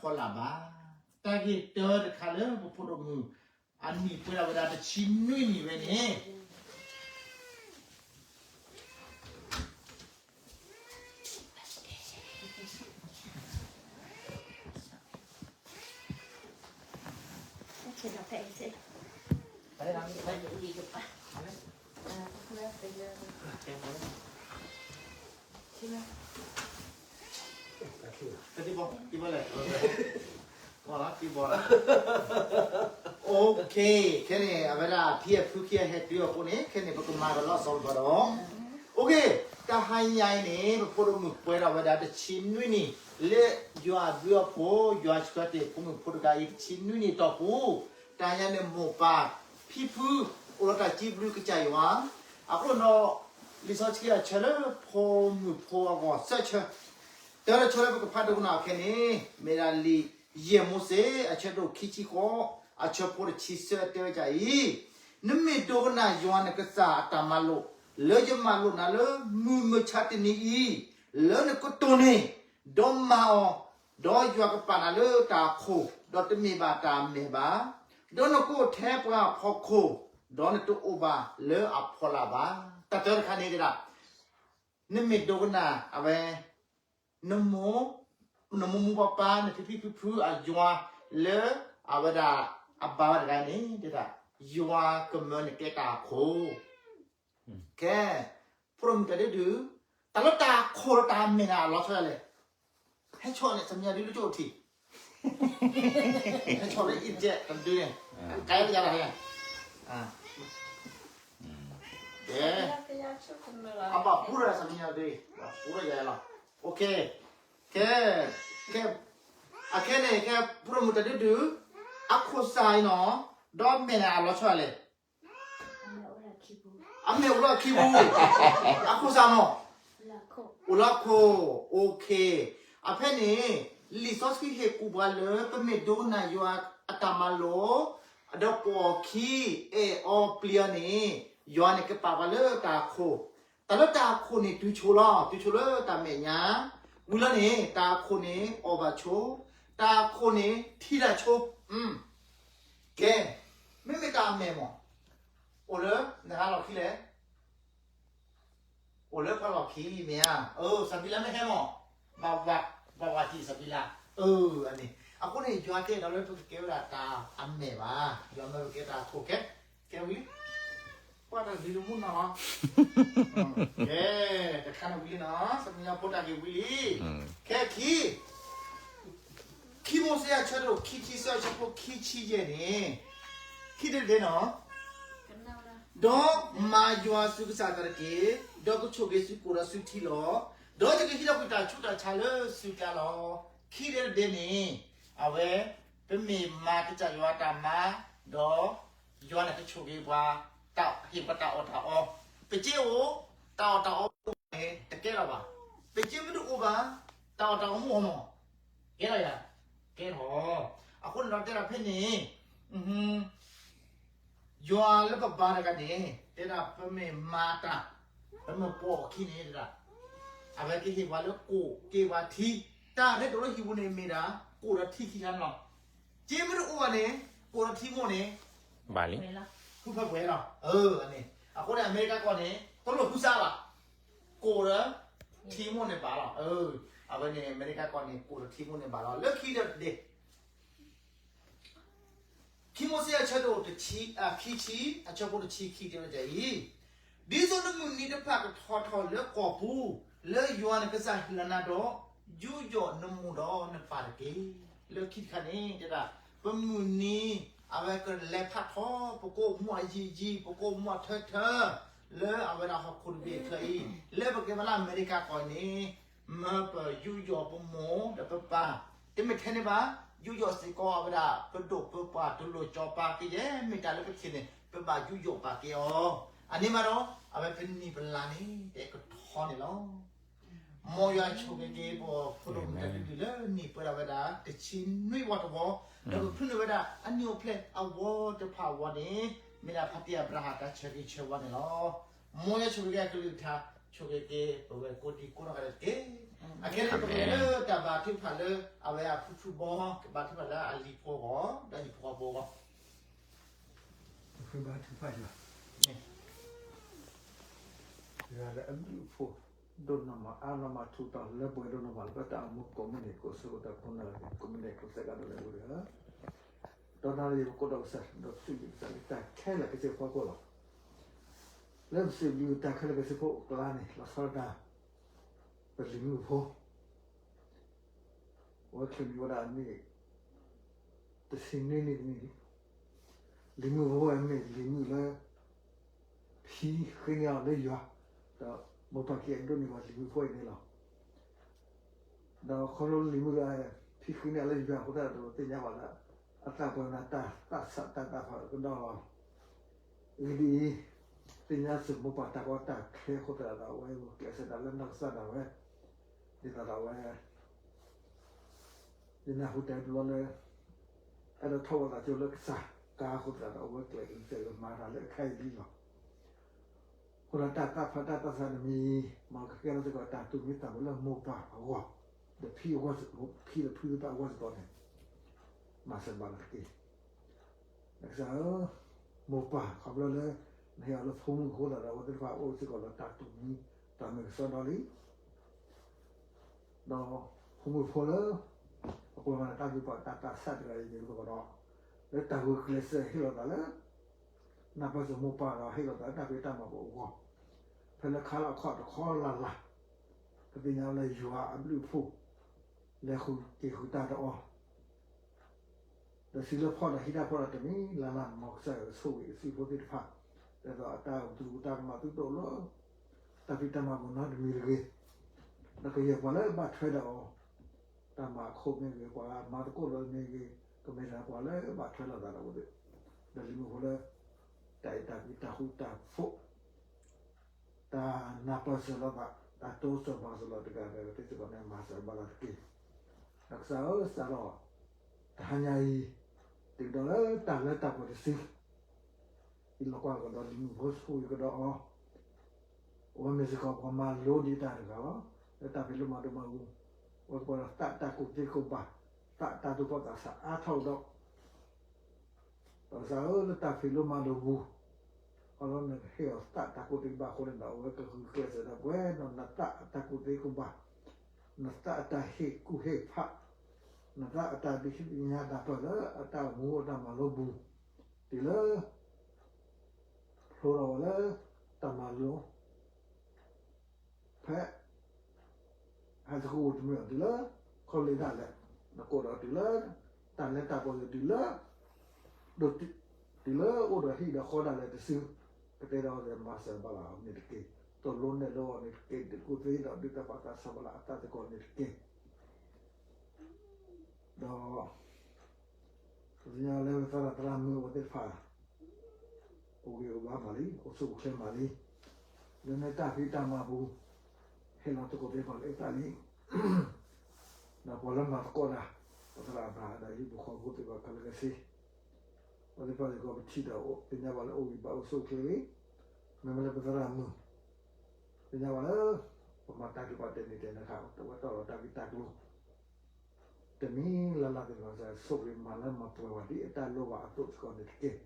ဖီလာ်ဘၣ်. တၢ်ဂ့ၢ်တၢတခါလၢပဖိဒိၣ်မုၣ် အနံၣ်ပှဲၤဒၣ်ဝဲဒၣ်တဆံနွံနံၣ်ဝဲန့ၣ် Okay, ခဲန့ၣ် အဝဲဒၣ်ဖံအဖုခံဂၤဟဲတုၤအဃိန့ၣ် ခဲန့ၣ် ပကမၤကလီၤစီၤပၤဒီး Okay, တဟါညါအံၤန့ၣ် ပဖိဒိၣ်မုၣ်ပှဲၤဒၣ်ဝဲဒၣ်တဆံနွံနံၣ် လၢယွၤအဘျုးအဖှိၣ် ယွၤဆှၢတ့ၢ်ဖိမုၣ်ဖိတဂၤအံၤတဆံနွံနံၣ်အတီၢ်ပူၤ တဟါညါန့ၣ်မိၢ်ပၢ် ဖံဖု အိၣ်ဒီးတၢ်စံးဘျုးကစၢ်ယွၤ အဃိဒီး လံာ်စီဆှံအဆၢလၢဖိမုၣ်ဖိအဂီၢ် ဆၢဆၢ တၢ်တဆၢလၢပကဖးဒိကနၣ်အီၤခဲန့ၣ် မ့ၢ်ဒၣ်လံာ်ယဲၢ်မိၤၡ့ အဆၢဒိၣ်ခံဆံဃိး အဆၢဖိတဆံသၢတဲဝဲဒ်အံၤ, နမ့ၢ်ဒိကနၣ်ယွၤနကစၢ်အတၢ်မၤလိာ် လၢယမၤလိာ်နၤလၢမုၢ်မဆါတနံၤအံၤ, လၢနကတိၢ်န့ၢ်, ဒီးမၤအီၤ, ဒီးယွၤကပာ်နၤလၢတၢ်အခိၣ်, ဒီးတမ့ၢ်ဘၣ်တၢ်အမဲၢ်ဘၣ်, ဒီးနကအိၣ်ထဲပှၤအဖီခိၣ်, ဒီးနတအိၣ်ဘၣ်လၢအဖီလာ်ဘၣ်. တၢ်တၢတခါန့ၣ်ဒၣ် နမ့ၢ်ဒိကနၣ်အဝဲ နမိၢ်, နမိၢ်မိၢ်ပၢ်ပၢ်, နဖံဖံဖုဖုအယွၤလၢအဝဲဒၣ်အဘါဝဲတဂၤန့ၣ် တဲဒၣ် ယွၤကမၢနကဲတၢ်အခိၣ်. ကဲ, ဖိဒိၣ်မုၣ်တၢ်ဒုးဒုး, တၢ်လၢတၢ်အခိၣ်ဒီးတၢ်အမဲၢ်န့ၣ် အလီၤဆီဒ်လဲၣ်. ဟဲဆီၣ်န့ၣ် ဆၢမံယၤဒုးလၢကၠိၣ်ထံး ဟဲဆီၣ်လၢအံၤကဲတဒုန့ၣ် ကဲယၤလီၤ. ကဲ, အဘၣ်ပူၤရၢ်ဆၢမံယၤဒုး, ပူၤရၢ်ယၤလီၤ. Okay, ကဲ, ကဲ, အခဲန့ၣ် ကဲ ဖိဒိၣ်မုၣ်တၢ်ဒုးဒုး, အခိၣ်စၢ်အံၤနီၤ, ဒီးမဲာ်န့ၣ်အလီၤဆီဒ်လဲၣ်. အမဲာ်အိၣ်လၢအခံပူၤ, အခိၣ်စၢ်မ့ၢ် အိၣ်လၢအခိၣ်. Okay, အဖဲန့ၣ် လံာ်စီဆှံဟ့ၣ်ကူၣ်ပှၤလၢ ပမ့ၢ်ဒိကနၣ်ယွၤအတၢ်မၤလိာ်, ဒီးပိာ်အခံ, အဲၣ်အီၤပျံၤအီၤန့ၣ်, ယွၤန့ၣ်ကပာ်ပှၤလၢတၢ်အခိၣ်. တၢ်လၢတၢ်အခိၣ်န့ၣ် တုၤဆိလီၤ, တုၤဆိလၢတၢ်မဲာ်ညါ, ဝံၤလီၤန့ၣ် တၢ်အခိၣ်န့ၣ် အီၣ်ဘၣ်ဆိ, တၢ်အခိၣ်န့ၣ် ထံၣ်တၢ်ဆိ. ကဲ, မ့မ့ၢ်တၢ်အမဲၢ်မ့ၢ် အိၣ်လၢနဟါလီၢ်ခံလဲၣ်. အိၣ်လၢပှၤလီၢ်ခံမ့ၢ်ဧါ. အၢ စးဘံလါမ့ၢ်ဟဲမ့ၢ် ဘၣ်ဝး, ဘၣ်ဝးတံၢ်စးဘံလါ. အၢ အန့ၣ် အဃိန့ၣ် ယွၤတဲဒီးလၢပကကဲဝဲဒၣ်တၢ်အမဲၢ်ဘၣ်, ယွၤမၢပကဲတၢ်အခိၣ်ကဲ, ကဲဝံၤလံ. ကွၢ်တၢ်ဂ့ၤတမူနီၤလီၤ. ကဲ, တခါန့ၣ်ဝံၤလံနီၤ, စမံဖိတၢ်ဂ့ၤဝံၤလံ. ခဲခံ ခံမိၤၡ့အဆၢဒိၣ်ခံဆံသၢ အဆၢဖိခံဆံယဲၢ်န့ၣ်, ခံတဒ့နီၤ, ဒီးမၤယွၤသုကစၢ်အသးတက့ၢ်, ဒီးကဆိၣ်ဂ့ၤသုကိၣ်ဒီးသုထံလီၤ. ဒီးယကဟံးထီၣ်ကွံာ်တၢ်ဆူးတၢ်ဆါလၢသုကျါလီၤ. ခံတဒ့န့ၣ်, အဝဲ, ပမ့ၢ်မၤကစၢ်ယွၤအတၢ်မၤ, ဒီး ယွၤန့ၣ်ကဆိၣ်ဂ့ၤပှၤ, ဟ့ၣ်ပှၤတၢ်အီၣ်တၢ်အီ, ပစ့အိၣ်, တၢ်အီၣ်တၢ်အီအိၣ်န့ၣ် တကဲလီၤဘၣ်. ပစ့မ့ၢ်တအိၣ်ဘၣ်, တၢ်အီၣ်တၢ်အီမ့ၢ်အိၣ်မ့ၢ်, ကဲလီၤယၤ, ကဲလီၤ. အဃိန့ၣ်ဒီးတဲဒၣ်ဖဲန့ၣ်, ယွၤလၢပဘါတဂၤန့ၣ် တဲဒၣ်ပမ့ၢ်မၤတၢ်, ပမ့ၢ်ပိာ်အခံန့ၣ် တဲဒၣ်, အဝဲကဟ့ၣ်ပှၤလၢကိၣ်က့ၤပှၤထံ, တၢ်ရဲၣ်ကျဲၤလၢဟံၣ်ပူၤန့ၣ်မ့ၢ်ဒၣ် ကိၣ်ဒီးထံခံခါန့ၣ်လီၤ. စ့မ့ၢ်တအိၣ်ဘၣ်န့ၣ် ကိၣ်ဒီးထံမိၢ်န့ၣ် ဘၣ်လံ, ဃုဖၢပှဲၤလီၤ. အန့ၣ် အဃိန့ၣ် အမဲရကၤကီၢ်န့ၣ် တလိၣ်ဃုစးဘၣ်, ကိၣ်ဒီးထံမိၢ်န့ၣ်ဘၣ်လီၤ. အဝဲန့ၣ် အမဲရကၤကီၢ်န့ၣ် ကိၣ်ဒီးထံမိၢ်န့ၣ်ဘၣ်လီၤ. လၢခံဒီးတဒ့ ခံမိၤၡ့အဆၢဒိၣ်တဆံ, အခံဆံ, အဆၢဖိတဆံခံတဲဝဲဒ်အံၤ, ဒ်သိးနမုၢ်နံၤတဖၣ်ကထီထီၣ်လၢကီၢ်ပူၤ, လၢယွၤနကစၢ်ဟ့ၣ်လီၤနၤဒီး, ယူးယီၣ်နမိၢ်ဒီးနပၢ်တက့ၢ်. လၢခံတခါန့ၣ် တဲဒၣ်, ပမုၢ်နံၤ, အဝဲကလဲၤဖးထီ ပကအိၣ်မူအယံၤယံၤ, ပကအိၣ်မူအထၢထၢ, လၢအဝဲဒၣ်ဟီၣ်ခိၣ်တဘ့ၣ်အချၢအံၤ, လၢပကဲဘၣ်လၢအမဲရကၤကီၢ်န့ၣ်, မၢပယူးယီၣ်ပမိၢ်ဒီးပပၢ်, တမ့ၢ်ထဲန့ၣ်ဘၣ်, ယူးယီၣ်စ့ၢ်ကီးအဝဲဒၣ် ပဒိၣ်ပပှၢ်တလိၣ်ကၠီၤပၤကယဲၢ် မ့ၢ်တၢ်လၢပထံၣ်န့ၣ် ပဘၣ်ယူးယီၣ်ပာ်ကဲအီၤ, အန့ၣ်မးဒီး အဝဲပနံၣ်ပလါန့ၣ် တကထီန့ၣ်လီၤ. မ်ယွၤဆိၣ်ဂ့ၤက့ၤပဖိဒိၣ်မုၣ်တၢ်ဒုးဒုးလၢနံၣ်ပှဲၤဒၣ်ဝဲဒၣ် တဆံနွံဝီတဝီ, ဒီးပဖုနုာ်ဝဲဒၣ်အနံၣ်အိၣ်ဖျဲၣ်အဝီတဖၣ်အဝီန့ၣ်, မ့ၢ်ဒၣ်ဖါတံၢ်အၤဘြၤဟၣ်တၢ်ဆၢဂ့ၤဆၢဝါန့ၣ်လီၤ. မ်ယွၤဆိၣ်ဂ့ၤက့ၤအကလုၢ်ကထါ ဆိၣ်ဂ့ၤက့ၤ ပဝဲကိးဒံကိးနီၢ်ဂၤဒဲးတက့ၢ်. အခဲအံၤန့ၣ် ပကလဲၤလၢတၢ်ဘါထုကဖၣ်လၢ အဝဲအဖုဖုဘီ ကဘါထုကဖၣ်လၢအလံာ်ဖိအဂီၢ် ဒီးဟံၣ်ဖိဃီဖိအဂီၢ်. ပဘါထုကဖၣ်ယွၤ, ယွၤလၢအဘျုးအဖှိၣ်ဒိၣ်နီၢ်မး အါနီၢ်မး ထူးတီၤလၢပှဲၤဒိၣ်နီၢ်မး လၢပတၢ်အိၣ်မူကိးမုၢ်နံၤ ကိးဆၢကတီၢ်ကိးနၣ်ရံၣ် ကိးမံးနံး ကိးစဲးကဒီးလၢပှဲၤဒီး ဒီးနၣ်ရံၣ် ပကိးဒီးကစၢ် ဒီးစံးဘျုးကစၢ်လၢတၢ်ခဲလၢာ်ခဲဆ့အဖီခိၣ်လီၤ. လၢပစံးဘျုးတၢ်ခဲလၢာ်ခဲဆ့ဖိအကျါန့ၣ် လီၤဆီဒၣ်တၢ် ပလံၤမုၣ်ဖိ အဝဲချုးန့ၢ်ဝဲဒၣ်အနံၣ် တဆံနွံနံၣ်တနံၣ်လံ. လံၤမုၣ်ဖိဝဲမ့ၢ်လံၤမုၣ်လၢ ဖံဃ့န့ၢ်အီၤလၢယွၤ, ဒီးမိၢ်ပၢ်ခံဂၤဒိးန့ၢ်ဝဲလံၤမုၣ်ဖိအံၤန့ၣ်လီၤ. ဒီးခီဖျိလံၤမုၣ်လၢ ဖံဃ့န့ၢ်အီၤလၢယွၤအဃိသတးဒီး သ့ၣ်ညါဘၣ်လၢ အသးပှဲၤနၤတၢ်သးဆးတၢ်သးဖးကဒီးလီၤ. အဂ့ၢ်ဒ်အံၤ, သ့ၣ်ညါစၢၤမိၢ်ပၢ်တၢ်ကီတၢ်ခဲအဃိသတးဒီး အဝဲဂုာ်ကျဲးစၢးတၢ်လၢနီၢ်ကစၢ်ဒၣ်ဝဲ, ဒ်သိးဒီးအဝဲ ယနၢ်ဟူတၢ်တဘျီလၢ အဲၣ်ဒိးထီၣ်ဝဲသးကၠိလၢကစၢ်ကါအဃိသတးဒီး အဝဲကျဲးစၢးမၤတၢ်လၢအခါအံၤလံလီၤ. အဃိဒီးတၢ်သးဖးတၢ်သးဆးန့ၣ်မ့ၢ် မ်ကကဲထီၣ်စ့ၢ်ကီးတၢ်သူၣ်မံသးမုာ်လၢမိၢ်ပၢ်အဂီၢ်, ဒီးဖံအဂီၢ်, ဖံဒီးဖုသ့ၣ်တဖၣ်အဂီၢ်စ့ၢ်ကီးန့ၣ် မၤစၢၤဘၣ်လၢတက့ၢ်. နကစၢ်ဧၢ, မိၢ်ပၢ်ခီဖျိလၢ နဟ့ၣ်အီၤလၢဖိမုၣ်အဃိသတးဒီး အဝဲသ့ၣ်တဖၣ်အိၣ်စ့ၢ်ကီးလၢတၢ်သူၣ်မံသးမုာ်ကစီဒီလံ. ဒီးဖိမုၣ်ဖိလၢ အပှဲၤမၤတၢ်ဂ့ၤပှၤတၢ်သးဆးတဂၤအံၤန့ၣ် အဃိဒီး လၢတၢ်ဂုာ်ကျဲးစၢးဟ့ၣ်လီၤသးလၢ နၢ်ပၢၢ်စၢၤမိၢ်ပၢ်ဒီးဟ့ၣ်လီၤသးလၢတၢ်ဖံးတၢ်မၤပူၤအဂီၢ်, ဖဲလၢခါလီၤအခီၣ်တခီလၢ်လၢ်, ကသ့ၣ်ညါလၢယွၤအဘျုးအဖှိၣ် လဲၤဃုာ်က့ၤဃုာ်တၢ်ဒီးအီၤ ဒီးစံးလၢဖီၣ်ဒီးဟံးတၢ်ဖီၣ်ဒီးတမံၤလၢ်လၢ် မ်ကစၢ်ယွၤကဆိၣ်ဂ့ၤအစုဖိသ့ၣ်တဖၣ်, ဒ်သိးအတၢ်သူၣ်တၢ်ကမၣ်သုတအိၣ်လၢ တၢ်ဖံးတၢ်မၤပူၤနီတမံၤတဂ့ၤ, ဒီးကယဲၢ်ပှၤလၢဘၣ်ထွဲဒီးအီၤ, တၢ်မၤအခိၣ်မ့ၢ်ဂ့ၤ, ပှၤမၤသကိးဒီးမ့ၢ်ဂ့ၤ, ကမ့ၢ်တၢ်ပှၤလၢဘၣ်ထွဲလိာ်သးဒီးအဝဲသ့ၣ်, ဒီးလံၤမုၣ်ဖိလၢ တၢ်အဲၣ်တၢ်ကွံတၢ်ဃူတၢ်ဖိး တၢ်နၢ်ပၢၢ်စၢၤလိာ်သး, တၢ်တိစၢၤမၤစၢၤလိာ်တဂၤဒီးသ့ၣ်စ့ၢ်ကီးန့ၣ် မၤစၢၤဘၣ်လၢတက့ၢ်. ဒီးကစၢ်ဧၢ, စးထီၣ် တဟါညါအံၤ တုၤဒီးလၢတၢ်လၢတၢ်ပှဲၤတစု ယလီၤကွၢ်ကဒီးလံၤမုၣ်ဖိ ဆိၣ်ဂ့ၤကဒီးအီၤ, အဝဲမ့ၢ်စ့ၢ်ကီးပှၤမၤလိဒံးတၢ်တဂၤလီၤ. လၢတၢ်ဖံးလိမၤဒိးမၤပူၤ, အဝဲကပှၤဒီးသးတၢ်ကူၣ်သ့ကူၣ်ဘၣ်, သးတၢ်သူၣ်ဖီၣ်သးစၢ်အါထီၣ်ကဒီး ဒီးကစၢ်ဧၢ, လၢတၢ်ဖံးလိမၤဒိးပူၤ, ခီဖျိနကဟ့ၣ်အီၤသးတၢ်ကူၣ်သ့ကူၣ်ဘၣ်အဃိန့ၣ်ဒီး အဝဲကဂုာ်ကျဲးစၢးဒၣ်ပှဲၤဒီးနသးအတၢ်ကူၣ်သ့ကူၣ်ဘၣ်, နသးအတၢ်ဟ့ၣ်ကူၣ်ဟ့ၣ်ဖး, နသးအတၢ်ဒုးသ့ၣ်ညါတၢ်ပၢၢ်လၢအတၢ်အိၣ်မူအတၢ်မၤလိပူၤ, တုၤလၢ ဖျိထီၣ်ဝဲလၢ တၢ်မၤလိ ဖဲ high school တမ့ၢ်ဒီးတုၤလၢ college ဒၣ်လဲာ်, နကိးဒီးတုၤလၢ တၢ်လဲၤတၢ်ပှ့ၤဒီးတုၤလၢ တုၤလၢအိၣ်ဒီးဟံၣ်ဒီးဃီဒၣ်လဲာ်တစု, ကတဲဒီးမၤစၢၤဘၣ်လၢအီၤန့ၣ်တက့ၢ်. တိၢ်လိနဲၣ်လိအီၤန့ၣ်တက့ၢ်. ဒုးကူၣ်သ့ဒီးဒုးသးပှၢ်သးစၢ်ဘၣ်လၢအသးသကိးန့ၣ်တက့ၢ်. ဒီး ပသ့ၣ်ညါလၢပသရၣ်သရၣ်မုၣ်အဝဲသ့ၣ်တဖၣ် အိၣ်ဂံၢ်အိၣ်ဘါမးလံ, အိၣ်ဆူၣ်အိၣ်ချ့မးလံ. လၢနတၢ်ဖံးတၢ်မၤပူၤ ဟဲလီၤသကိးသ့ၣ်တဖၣ်လၢအသးလံ. ဒီးပှၤလၢမၤသကိးတၢ် ပသရၣ်အဘၣ်ဒီးဟံၣ်ဖိဃီဖိသ့ၣ်တဖၣ်ခဲလၢာ်ခဲဆ့, ပှၤသ့ၣ်တဖၣ်စ့ၢ်ကီးပထံၣ်ဒီးသ့ၣ်ညါဘၣ်လၢအိၣ်ဂံၢ်ဘါအိၣ်ဆူၣ်အိၣ်ချ့လံ. မ့မ့ၢ်လၢပသရၣ်မုၣ် သ့ၣ်ညါဘၣ်လၢ ပမၤတၢ်ဒ်သိးတဲန့ၣ်တဲန့ၣ်အခါ တဝဲတီၢ်လီၤတၢ်ဂ့ၢ်တၢ်ကျိၤ တမံၤလၢ်လၢ်သ့ၣ်တဖၣ် ကစၢ်ဆိၣ်ဂ့ၤမၤလၢမၤပှဲၤဝဲဒ်အတၢ်လိၣ်ဘၣ်အသိးစ့ၢ်ကီးန့ၣ်တက့ၢ်.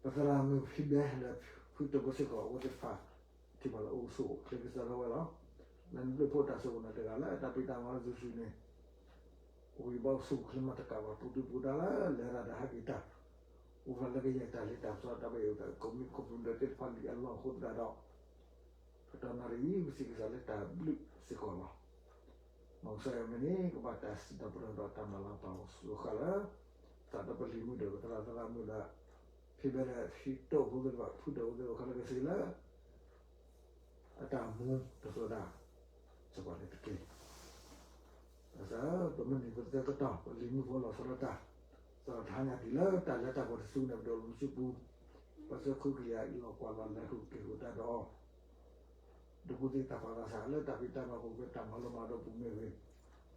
ပသရၣ်မုၣ်ဖံဘဲဒီးဖုတိၢ်ဖိစ့ၢ်ကီး အဝဲသ့ၣ်တဖၣ် ထံၣ်ဘၣ်လၢအိၣ်ဆူၣ်အိၣ်ချ့ကစၢ်ဒၣ်ဝဲလီၤ. လၢနဘျုးဖှိၣ်တၢ်စိကမီၤတဂၤလၢတၢ်ဖံးတၢ်မၤလၢစုာ်စုာ်န့ၣ် အိၣ်ဂံၢ်ဘါအိၣ်ဆူၣ်အိၣ်ချ့မးတကးဘၣ် ပူၤဒုၣ်ပူၤဒါလၢလဲၤတၢ်ဒီးဟဲက့ၤတၢ်, အိၣ်ဖျါလၢကယဲၢ်တၢ်လ့တၢ်ပစီတၢ်ဘၣ်ယိၣ်တၢ်ကိးမံၤကိးဖုဒၢးသ့ၣ်တဖၣ်လံအလီၢ်အဃိသတးဒီး ပတနၣ်ရံၣ်အံၤ ပစံးကစၢ်လၢတၢ်ဘျုးစ့ၢ်ကီးလီၤ. မ်ကစၢ်ယွၤမ့ၢ်န့ၣ် ကဘၣ်တၢ်စံးထီၣ်ပတြၢၤဒီးတၢ်မၤလၤပာ်လီၤစိၤဃာ်လၢ သးဒီပလံၤမုၣ်ဒီးပသရၣ်သရၣ်မုၣ်ဒီး ဖံဘဲဒီးဖံတိၢ်ဖိသ့ၣ်တဖၣ် ဖုတိၢ်ဖိသ့ၣ်တဖၣ်ခဲလၢာ်ခဲဆ့လၢ အတၢ်မူတစိၤဒၣ် စ့ၢ်ကီးန့ၣ်တက့ၢ်. ကစၢ်ဧၢ, ပမုၢ်နံၤပသၢကတီၢ် ပလံၤမုၣ်ဖိလီၤဆီဒၣ်တၢ်, စးထီၣ်တဟါညါတုၤလၢတၢ်လဲၤတၢ်ပှ့ၤတစုန့ၣ် ပဒိးလီၤစုပူၤ, ပစၢဃုကယၤအံၤလီၤကွၢ်လီၤလဲၤဃုာ်က့ၤဃုာ်တၢ်ဒီး ဒုးကူၣ်သ့သးပှၢ်သးစၢ်လၢတၢ်ဖံးတၢ်မၤပူၤမ့ၢ်ဂ့ၤ တၢ်မၤလိမၤဒိးပူၤမ့ၢ်ဂ့ၤ,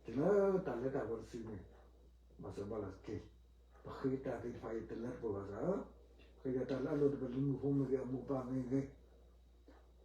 တုၤလၢတၢ်လဲၤတၢ်ပှ့ၤတစုန့ၣ် မၤစၢၤဘၣ်လၢ်တက့ၢ်. ပဃ့တၢ်သ့ၣ်တဖၣ်အံၤတလၢတပှဲၤဘၣ်စၢ်ဧၢ, ဃ့ယတၢ်လၢအလိၤဒီးပလံၤမုၣ်ဖိမ့ၢ်ဂ့ၤ အမိၢ်ပၢ်မ့ၢ်ဂ့ၤ,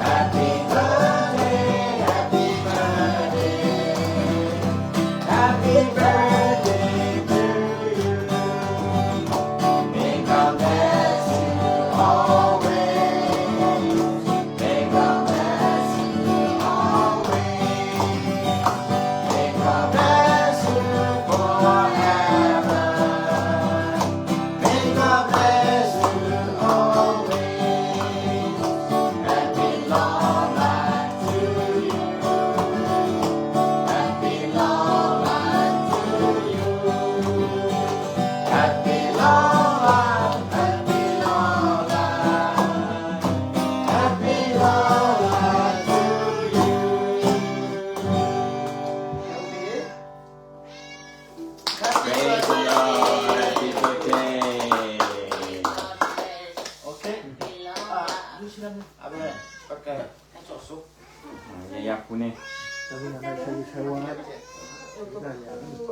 Happy birthday, happy birthday, happy birthday to you. May God bless you always. May God bless you always. May God bless you forever. May God bless you always. Happy long life to you. Happy long life to you. Happy long life, happy long life, happy long life to you. Praise the Lord, happy birthday. Okay. Amen. Okay. ယယၤဖူန့ၣ်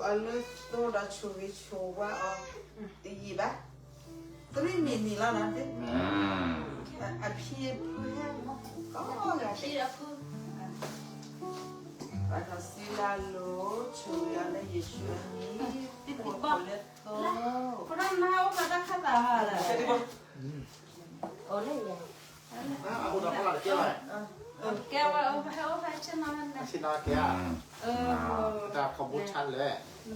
အလၢသိဒီးဆိၣ်ဂ့ၤဆိၣ်ဝါအီၤ တယံာ်ဘၣ်, တမ့ၢ်မ့ၢ်နံၤလီၤနၤ, အဖံအဖုဟဲ, ပှၤဒီးစံးလၢလိၤ ဆိၣ်ဂ့ၤအီၤလၢယ့ၣ်ၡူးအမံၤ, အိၣ်လၢသိ ကဲဝဲအိၣ်ဖဲအိၣ်ဖဲဆ့ၣ်နီၤန့ၣ်, တၢ်ခီဘိဆါလဲၣ်,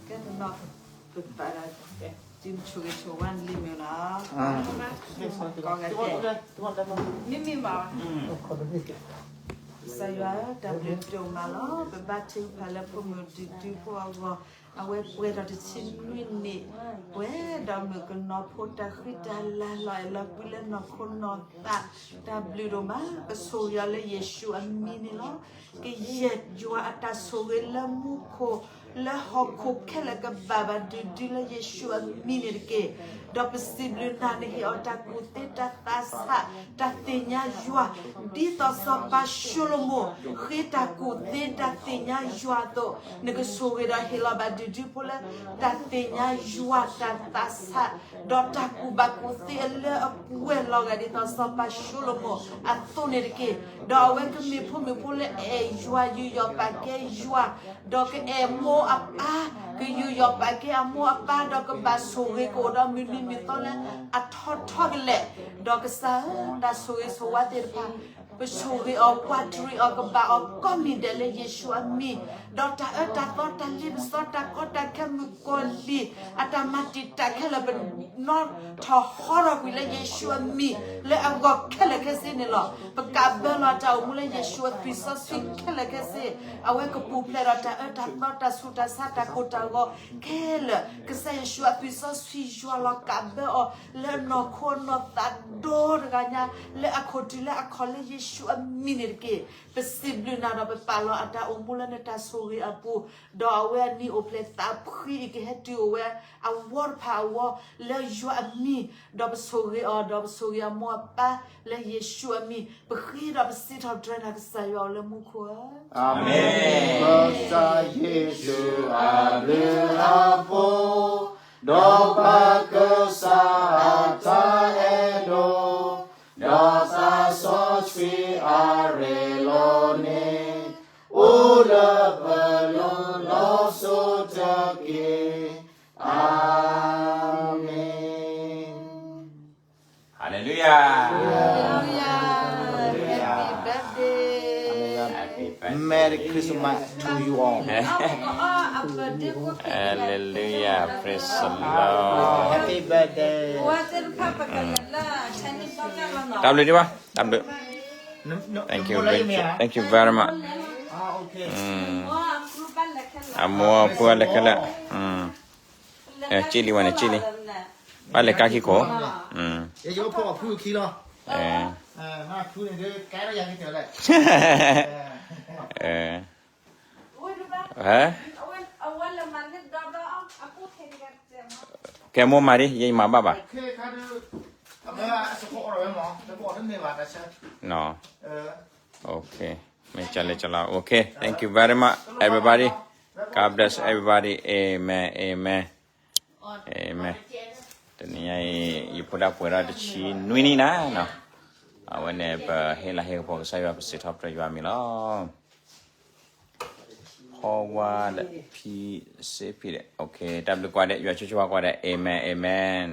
ကဲတနီၤ, ပပာ်ဒီး တံၤဆိၣ်ဂ့ၤဆိၣ်ဝါနလံမ့ၢ်လီၤ, မ့မ့ၢ်ဘၣ်, ကစၢ်ယွၤတၢ်ဘျုးဒိၣ်မးလီၤ, ပဘါထုကဖၣ်လၢဖိမုၣ်ဒုးဒုးဖိအဂီၢ်, အဝဲပှဲၤဒီးတဆံနွံနံၣ်, ပှဲၤဒီးမုၣ်ကနီၤဖိတၢ်ဃံတၢ်လၤလီၤအဲၣ်လီၤကွံလၢနီၢ်ခိနီၢ်သး, တၢ်ဘျုးဒိၣ်မး, ပဆိၣ်ဂ့ၤအီၤလၢယ့ၣ်ၡူးအမံၤန့ၣ်လီၤ. ကယဲၢ်ယွၤအတၢ်ဆိၣ်ဂ့ၤလၢမူခိၣ်, လၢဟီၣ်ခိၣ်ခဲလၢာ်ကဘၣ်ဘၣ်ဒုးဒုးလၢယ့ၣ်ၡူးအမံၤန့ၣ်တက့ၢ်. ဒီးပစံးဘျုးနၤနဟ့ၣ်အီၤတၢ်ကူၣ်သ့တၢ်သးဆး, တၢ်သ့ၣ်ညါယွၤ, ဒ်သိးစီၤပၤၡလိၤမိၣ် ဃ့တၢ်ကူၣ်သ့တၢ်သ့ၣ်ညါယွၤအသိး, နကဆိၣ်ဂ့ၤဒီးဟ့ၣ်လီၤဘၣ်ဒုးဒုးဖိလၢတၢ်သ့ၣ်ညါယွၤတၢ်သးဆး, ဒီးတၢ်ကူၣ်ဘၣ်ကူၣ်သ့အလၢအပှဲၤလီၤဂာ်ဒ်သိးစီၤပၤၡလိၤမိၣ်အသိးန့ၣ်တက့ၢ်. ဒီးအဝဲကမ့ၢ်ဖိမ့ၢ်ဖိလၢအဲၣ်ယွၤယူးယီၣ်ပာ်ကဲယွၤ, ဒီးကအဲၣ်မိၢ်အပၢ်, ကယူးယီၣ်ပာ်ကဲအမိၢ်အပၢ်, ဒီးကဘၣ်ဆိၣ်ဂ့ၤကအိၣ်ဒီးမုၢ်နံၤမုၢ်သီလၢအထီထီကလဲာ်, ဒီးကစၢ်ဧၢ, တၢ်ဆိၣ်ဂ့ၤဆိၣ်ဝါသ့ၣ်တဖၣ် ပဆိၣ်ဂ့ၤအီၤ ပှၤတရံးအီၤ ကဘၣ်အီၤကိးမံၤဒဲးလၢယ့ၣ်ၡူးအမံၤ, ဒီးတၢ်အၢတၢ်သီ တၢ်လ့ပစီ တၢ်ကီတၢ်ခဲ မုၣ်ကီၤလံၢ် အတၢ်မၤတံာ်တာ်ခဲလၢာ် ပနီၣ်ထီၣ်ဟီထီၣ်ကွံာ်လၢယ့ၣ်ၡူးအမံၤ လၢအဂီၢ်ခဲလၢာ်ခဲဆ့န့ၣ်လီၤ. ပကးဘၢလီၤတၢ်အိၣ်မူလၢယ့ၣ်ၡူးအသွံၣ်စီဆှံခဲလၢာ်ခဲဆ့, အဝဲကပူၤဖျဲးဒီးတၢ်အၢတၢ်သီ တၢ်ဆူးတၢ်ဆါ တၢ်ကိၢ်တၢ်ဂီၤခဲလၢာ်, ကစၢ်ယ့ၣ်ၡူးအသွံၣ်စီဆှံယွၤလီၤကးဘၢအီၤ လၢအနီၢ်ခိအနီၢ်သးဒိတဂၤညါ လၢအခိၣ်တုၤလၢအခီၣ်လၢယ့ၣ်ၡူးအမံၤန့ၣ်တက့ၢ်. ပစံးဘျုးနၤဒီးပပာ်လီၤအတၢ်အိၣ်မူလၢနတၢ်ဆိၣ်ဂ့ၤအပူၤ, ဒီးအဝဲအနံၤအိၣ်ဖျဲၣ်သးဖှံအံၤ ကဟဲတုၤအိၣ်ဝဲအဝီတဖၣ်အဂီၢ် လၢယွၤအမံၤ, ဒီးပဆိၣ်ဂ့ၤအီၤ ဒီးပဆိၣ်ဂ့ၤအမိၢ်အပၢ် လၢယ့ၣ်ၡူးအမံၤ, ပဃ့ဒီးပစံးထီၣ်ပတြၢၤနၤ ကစၢ်ယွၤအိၣ်လၢမူခိၣ်ဧၢ. အၤမ့ၣ်. ကစၢ်ယ့ၣ်ၡူးအဘျုးအဖှိၣ်, ဒီးပၢ်ကစၢ်အတၢ်အဲၣ်ဒိၣ်, ဒီးသးစီဆှံအရ့လိာ်န့ၣ် အိၣ်လၢပလိၤလီၤစိၤတက့ၢ်. အၤမ့ၣ်. Hallelujah. Hallelujah. Happy birthday. Happy birthday. Merry Christmas to you all. Hallelujah. Praise the Lord. Happy birthday. တၢ်ဘျုးဒံးဘၣ်, တၢ်ဘျုး. Thank you, thank you very much. အမိၢ်အပၢ်လၢခဲလၢာ်, က့လံဝဲန့ၣ် က့လံ, ဘၣ်လဲၤကါခံခိၣ်, ကဲမိၢ်မၤဒ် ယမၤဘၣ်ဘၣ်. Okay. မ့ၢ်ကလဲၤကလီၤ. Okay, thank you very much, everybody. God bless everybody. Amen, amen, amen. တနံၤညါအံၤ ယဖိဒၣ်ပှဲၤထီၣ်တဆံနွံနံၣ်နၤနီၤ. အဝဲန့ၣ် ပဟ့ၣ်လၤဟ့ၣ်ကပီၤကစၢ်ယွၤ ပစံးထီၣ်ပတြၢၤယွၤအမံၤလီၤ. ဟီဝါဒီး ဖံစ့ဖံဒီး Okay, တၢ်ဘျုးကွၢ်ဒဲး, ယွၤဆိၣ်ဂ့ၤဆိၣ်ဝါကွၢ်ဒဲး. Amen, amen.